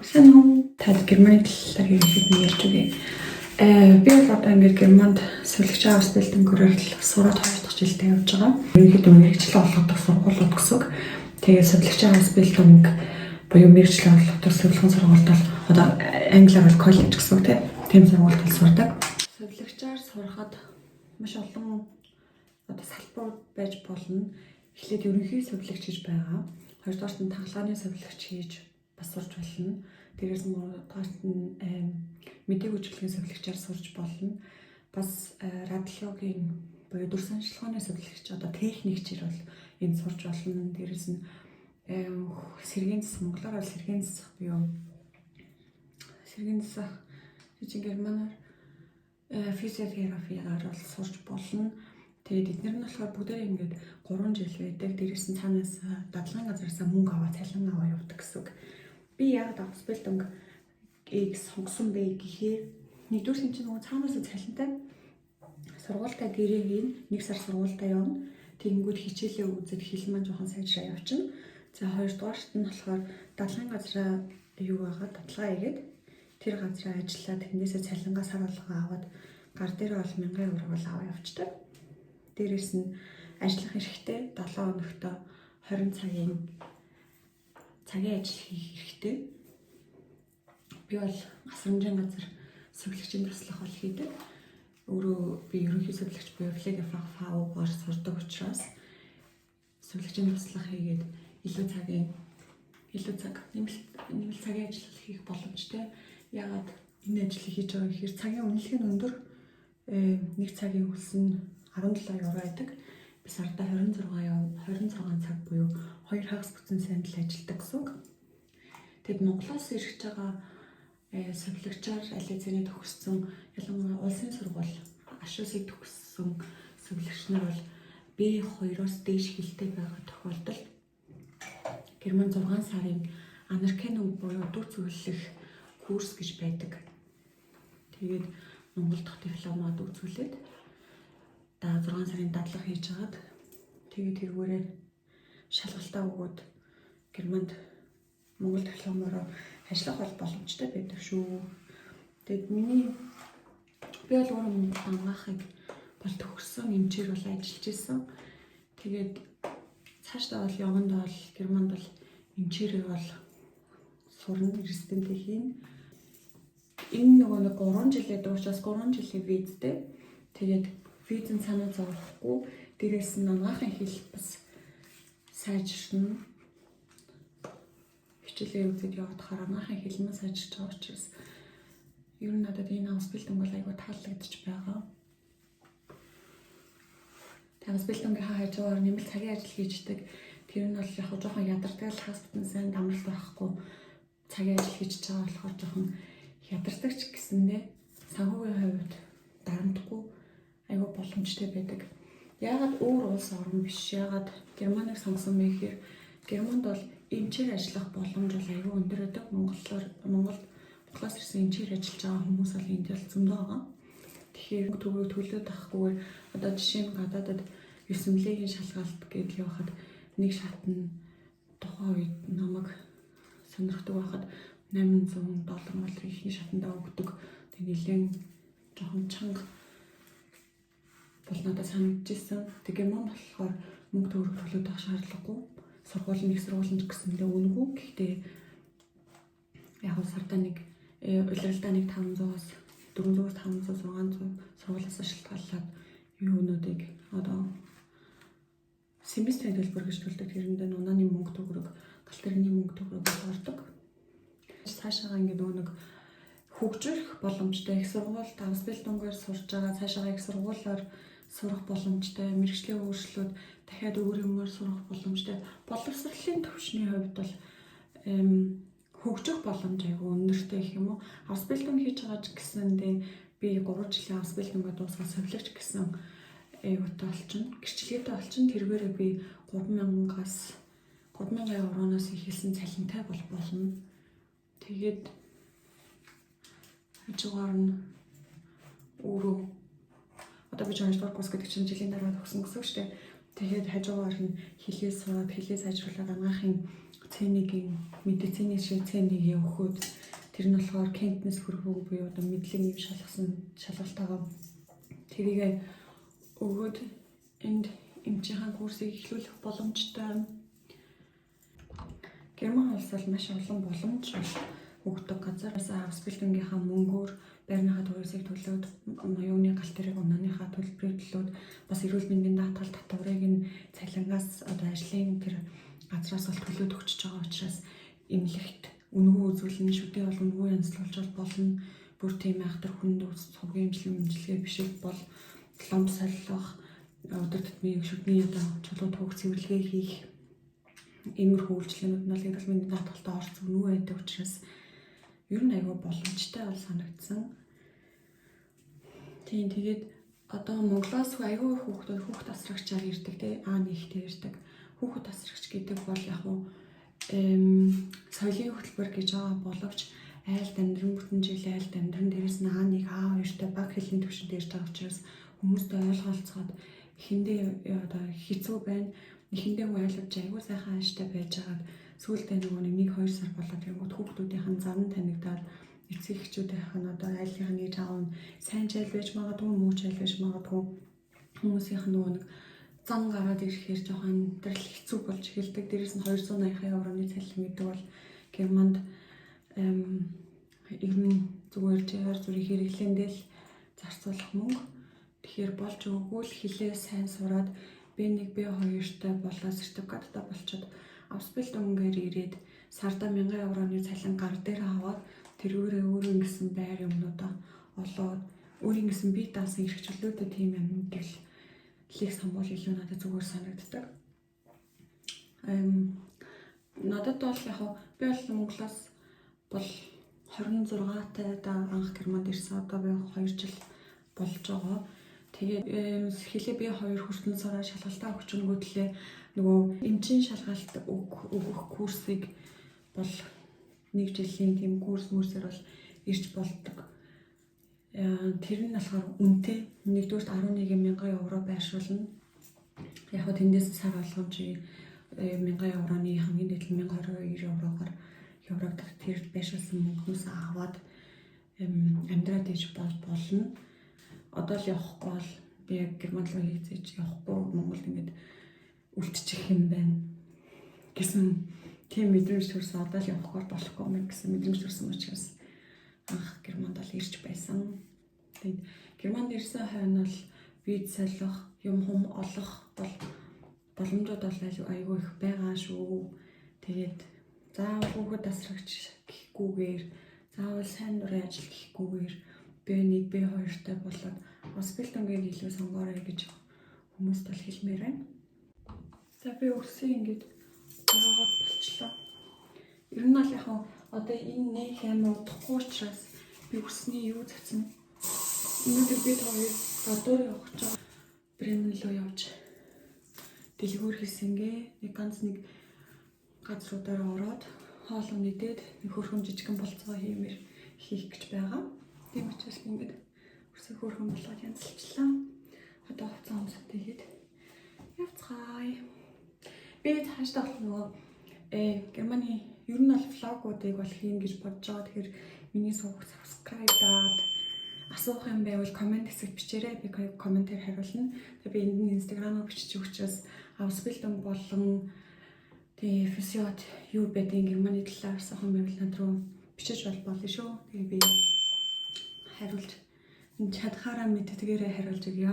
Сайн уу? Танд Германы талаар ерөнхийд нь ярьж өгье. Би бол одоо ингээд Германд сувилагчийн Ausbildung-оор л сураад хоёр дахь жилдээ явж байгаа. Ерөнхийдөө мэргэжлээ олгодог сургуулиуд гэсэн үг. Тэгээд сувилагчийн Ausbildung буюу мэргэжлээ олгодог сувилгын сургуульд бол одоо англиар бол коллеж гэсэн үг, тийм сургуульд бол сурдаг. Сувилагчаар сурахад маш олон одоо салбар байж болно. Эхлээд ерөнхий сувилагч гэж байгаа. Хоёрдугаарт нь тахалгааны сувилагч хийж бас сурч болно. Дээрээс нь гуравдугаарт нь мэдээг үйлчилгээний сувилагчаар сурч болно. Бас радиологийн буюу дүрс шинжилгээний сувилагч, одоо техникчээр бол энд сурч болно. Дээрээс нь сэргээн засах, монголоор бол сэргээн засах буюу сэргээн засах гэж германаар физиотерапигаар бол сурч болно. Тэгээд эдгээр нь болохоор бүгдээрээ ингээд 3 жил байдаг. Дээрээс нь цаанаас дадлагын газараас мөнгө аваа, цалин аваа явдаг гэсэн үг. Би яг Ausbildung-ийг сонгосон бэ гэхээр нэгдүгээр чинь нөгөө цаанаас цалинтай, сургуультай гэрээ хийн, нэг сар сургуультай явна. Тэгэнгүүт хичээлээ үзээд хэл маань жоохон сайжраа явчихна. За, хоёрдугаарт нь болохоор дадлагын газраа юу байгаа, дадлага хийгээд тэр газраа ажиллаад тэндээсээ цалингаа сар болгоо аваад гар дээрээ бол 1000 евро бол аваа явчихдаг. Дээрээс нь ажиллах эрхтэй, 7 хоногт 20 цагийн ажил хийх эрхтэй. Би бол гасрамжийн газар сувилагчийн туслах бол хийдэг. Өөрөө би ерөнхий сувилагч буюу Pflegefachfrau-гаар сурдаг учраас сувилагчийн туслах хийгээд илүү цаг нэмэлт цагийн ажил хийх боломжтой. Яагаад энэ ажлыг хийж байгаа гэхээр цагийн үнэлгээ нь өндөр. Нэг цагийн хөлс нь 17 евро байдаг. Би сардаа 26 26 цаг буюу 2 хагас бүтэн сайнд л ажилладаг гэсэн үг. Тэгэд Монголоос ирж байгаа сувилагчаар аль хэзээний төгссөн, ялангуяа улсын сургууль Abschluss-ыг төгссөн сувилагч нар бол B2-оос дээш хэлтэй байгаа тохиолдолд Герман 6 сарын Anerkennung буюу дүр зүйрлэх курс гэж байдаг. Тэгээд Монгол дахь дипломоо үзүүлээд да 6 сарын дадлага хийж хагаад, тэгээд тэргүүрээ шалгалтаа өгөөд Германд Монгол дипломоороо ажиллах бол боломжтой байдаг шүү. Тэгээд би бол өөрөө Монгол анагаахыг бол төгссөн, эмчээр бол ажиллаж исэн. Тэгээд цаашдаа бол явандаа бол Германд бол эмчээрээ бол сурна, резидентээ хийнэ. Энэ нөгөө нэг 3 жилээ учраас 3 жилийн визтэй. Тэгээд визэн цаанаа зоврохгүй. Дээрээс нь анагаахын хэл бас сайжирна. Хичээлээ үзээд явахаар анагаахын хэл нь сайжирч байгаа учраас ер нь надад энэ Ausbildung бол айгүй таалагдчих байгаа. Тэгээд Ausbildung-ийн хажуугаар нэмэлт цагийн ажил хийждэг. Тэр нь бол яг жоохон ядардаг л, хагас бүтэн сайн амралт байхгүй цагийн ажил хийж байгаа болохоор жоохон ядардаг ч гэсэндээ санхүүгийн хувьд дарамтгүй, айгүй боломжтой байдаг. Яагаад өөр улс орн биш, яагаад Германыг сонгосон бэ гэхээр Германд бол эмчээр ажиллах боломж бол айгүй өндөр байдаг. Монголоор Монголоос ирсэн эмчээр ажиллаж байгаа хүмүүс бол энд бол зөндөө байгаа. Тэгэхээр төгрөг төлөөд авахгүйгээр одоо жишээ нь гадаадад USMLE-ийн шалгалт гэдэл явахад нэг шат нь тухайн үед намайг сонирхдаг байхад 800 доллар моллор ихний шатандаа өгдөг. Тэг нэлээд жоохон чанга бол надад санагдчихсан. Тэгээ мөн болохоор мөнгө төгрөг төлөөд авах шаардлагагүй. Сургууль нь их сургууль нь ч гэсэндээ үнэгүй. Гэхдээ яг нь сардаа нэг улиралдаа нэг 500-аас 400-аас 500, 600 сургуулиас шалтгаалаад юунуудыг одоо семестрийн төлбөр гэж төлдөг. Тэрэндээ унааны мөнгө төгрөг, галт тэрэгний мөнгө төгрөг ордог. Цаашаага ингээд нөгөө нэг хөгжих боломжтой, их сургуульд Ausbildung-аар сурж байгаа, цаашаага их сургуулиар сурах боломжтой, мэргэжлээ өөрчлөөд дахиад өөр юмар сурах боломжтой. Боловсролын төвшний хувьд бол хөгжих боломж айгүй өндөртэй гэх юм уу. Ausbildung хийж байгаа ч гэсэндээ би 3 жилийн Ausbildung-аа дуусгаад сувилагч гэсэн юутай болчихно. Гэрчлэгээтэй болчихно. Тэргээрээ би 3000-аас 3000 евроноос эхэлсэн цалинтай бол болно. Тэгээд хажуугаар нь өөрөө одоо би 2 дугаар курс гэдэг чинь жилийн дараа төгсөн гэсэн үг шүү дээ. Тэгээд хажуугаар нь хэлээ сураад, хэлээ сайжруулаад анагаахын C1-ийн медицины шиг C1-ийг өгөхөд тэр нь болохоор Kenntnisprüfung буюу одоо мэдлэг нэм шалгасан шалгалтаагаа тэрийг өгөөд энд эмчийнхаа курсыг эхлүүлэх боломжтой. Герман улс бол маш олон боломж өгдөг газар. Бас Ausbildung-ийнхаа мөнгөөр байрныхаа төлбөрийг төлөөд, юуны галт тэрэг унааныхаа төлбөрийг төлөөд, бас эрүүл мэндийн даатгал татварыг нь цалингаас, одоо ажлын тэр газраас бол төлөөд өгчөж байгаа учраас эмнэлэгт үнэгүй үзүүлнэ, шүдээ бол үнэгүй янзлуулж болно. Бүр тийм айхтар хүнд цовгийн эмчилгээ биш бол лом солих, өдөр тутмын шүдний одоо чулуу түүх цэвэрлэгээ хийх иймэрхүү үйлчилгээнүүд нь бол эрүүл мэндийн даатгалтай орц үнэгүй байдаг учраас ер нь айгүй боломжтой бол санагдсан. Тийм, тэгээд одоо Монголоос айгүй хүүхдүүд хүүхд асрагчаар ирдэг, те, А1-тэй ирдэг. Хүүхэд асрагч гэдэг бол яг уу соёлын хөтөлбөр гэж байгаа боловч айлд амьдран, бүтэн жил айлд амьдран, дээрээс нь А1, А2-тай баг хэлний түвшинд ирж байгаа учраас хүмүүстэй ойлголцоход эхэндээ одоо хэцүү байна. Эхэндээ хүн айлвж айгүй сайхан ааштай байж байгаад сүүлдээ нөгөө 1 2 сар болоод тэгэнгүүт хүүхдүүдийнх нь зам танигдаад эцэг эхчүүдийнх нь одоо айлынх нь ээж аав нь сайн ч айл байж магадгүй, муу ч айл байж магадгүй, хүмүүсийнх нь нөгөө нэг зан гараад ирэхээр жоохон амьдрал хэцүү болж эхэлдэг. Дээрээс нь 280 евроны цалин гэдэг бол Германд ер нь зүгээр ойр зүрийн хэрэглээндээ л зарцуулах мөнгө. Тэгэхээр болж өгвөл хэлээ сайн сураад B1, B2-тай болоо сертификаттай болчоод Ausbildung-ээр ирээд сарда 1000 евроны цалин гар дээр аваад тэрүүрээ өөрөө ингэсэн байр юмнуудаа олоод өөрийн гэсэн бие даасан эрх чөлөөтэй тийм амьдрал лийг сонгуул илүү надад зүгээр санагддаг. Надад бол яг би бол Монголоос бол 26 тайда анх Германд ирсэн. Одоо би 2 жил болж байгаа. Тэгээд хэлээ B2 хүртэн сураад шалгалтаа өгчөнгүүтлээ нөгөө эмчийн шалгалт өгөх курсыг бол нэг жилийн тийм курс мөрсөр бол ирж болдог. Тэр нь болохоор үнэтэй. Нэгдүгээрт 11 мянган евро байршуулна. Яг хөө тэндээс сар болгон чи 1000 евроны хамгийн дээд нь 1022 еврогоор еврог тэр байршуулсан мөнгнөөс аваад амьдраад иж болно. Одоо л явахгүй бол би яг Герман руу хийзэж явахгүй Монголд ингээд үлдчих юм байна гэсэн тийм мэдрэмж төрсөн. Одоо л явахгүй болохгүй юм гэсэн мэдрэмж төрсөн учраас анх Германд бол ирж байсан. Тэгээд Германд ирсэн хойно бол виз солих, юм хум олох бол боломжууд бол айгүй их байгаа шүү. Тэгээд заавал хүүхэд асрагч гэхгүйгээр, заавал сайн дурын ажил гэхгүйгээр B1, B2-тай болоод Ausbildung-ыг илүү сонгоорой гэж хүмүүст бол хэлмээр байна. За, би үсээ ингээд ороод болчлоо. Ер нь бол яг одоо энэ нэх амар удахгүй учраас би үсний юу цацна. Өнөөдөр бид хоёр гадуур явах гэж байгаа. Бремен руу явж дэлгүүр хийсэнгээ нэг ганц нэг газруудаар ороод хоол идээд нэг хөөрхөн жижигэн болцгоо хиймээр хийх гэж байгаа. Тийм учраас би ингээд үсээ хөөрхөн болгоод янзалчлаа. Одоо хувцас өмсөд тэгээд явцгаая. Би цаашдаа болох нөгөө Германы ер нь бол vlog уудыг бол хийн гэж бодож байгаа. Тэгэхээр миний суваг subscribe даад асуух юм байвал comment хэсэгт бичээрэй. Би comment ээр хариулна. Тэгээ би энд нь Instagram-аар бичиж учраас Ausbildung болон тэгээ FSJ юу байдгийг Германы талаар асуух юм байвал над руу бичиж бол болно шүү. Тэгээ би хариулж чадхаараа мэддгээрээ хариулж өгье.